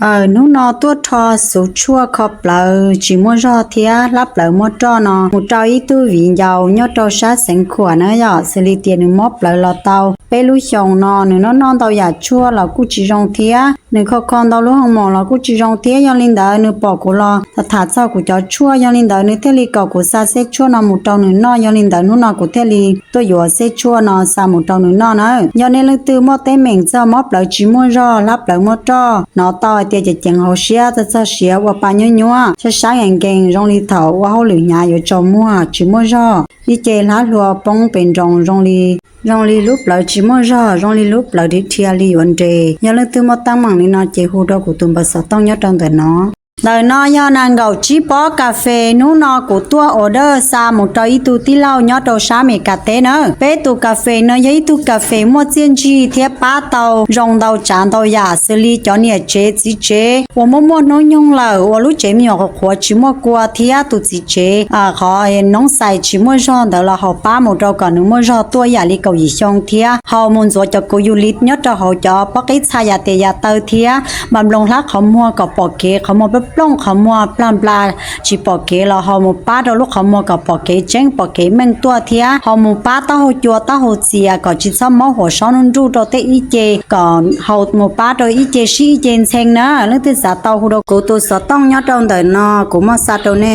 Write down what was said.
Aws, hnub no tuaj rho xuv tshuaj kho plawv tsis muaj zog thiab hlab plawv muaj roj no mus rau ib tug viv ncaus nyob rau sab xeev Khuam na yom, xws li tias nws mob plawv los tau peb lub xyoos no, nws noj noj ntau yam tshuaj los kuj tsis zoo thiab, nws kho kho ntau lub hoo mos los kuj tsis zoo thiab. Yog li ntawd nws pom kuv los tham txog kuv cov tshuaj, yog li ntawd nws thiaj li kom kuv xa xeb tshuaj no mus rau nws noj. Yog li ntawd hnub no kuv thiaj li tuaj yuav xeb tshuaj no xa mus rau nws noj na. Yog nej leej twg muaj teeb meem txog mob plawv tsis muaj zog, hlab plawv muaj roj, hnov tau hais tias ceev ceev hauv siab, txog txog siav ua pa nyuab nyuab, sab sab nkees nkees zoo li thaum ua hauj lwm hnyav yuav tsaus muag tsis muaj zog, ib ce hlab hlua poob pes nroos zoo li zoo li lub plawv tsis muaj zog, zoo li lub plawv dhia dhia li yuav nres. Yog leej twg muaj teeb meem li no ces hu rau kuv tus npawb xov tooj nyob rau ntawm no. Ntawm no yog nees nkaum tsib pob kas fes, hnub no kuv tuaj ua dej xa mus rau ib tug tij laug nyob rau sab Amelikas teb na. Peb tus kas fes no yog ib tug kas fes muaj txiaj ntsig thiab pab tau zoo ntau tsav ntau yam, xws li cov niam tsev txiv tsev uas muaj muaj hnub nyoog lawm, uas lub tsev me nyuam qhuav qhuav tsis muaj kua thiab tus txiv tsev qhov noob xais tsis muaj zog ntawd los haus pab mus rau kom nws muaj zog tuaj yam li kaum yim xyoo thiab. Haus mus ntxuav cov kuv yus li nyob rau hauv cov pob qeb txha yam tes yam taw thiab npa nploos hlab qhov muag kom pom kev, qhov muag plooj plooj, qhov muag plag nplas tsis pom kev los haus mus pab rau lub qhov muag kom pom kev tseeb pom kev meej tuaj thiab. Haus mus pab taub hau cua taub hau txias kom tsis txhob mob huas saub nruj nruj rau tej ib ce, kom haus mus pab rau ib ce sib ib ce ntxhee na. Leej twg xav tau hu rau kuv tus xov tooj nyob rau ntawm no, kuv muaj xa rau nej.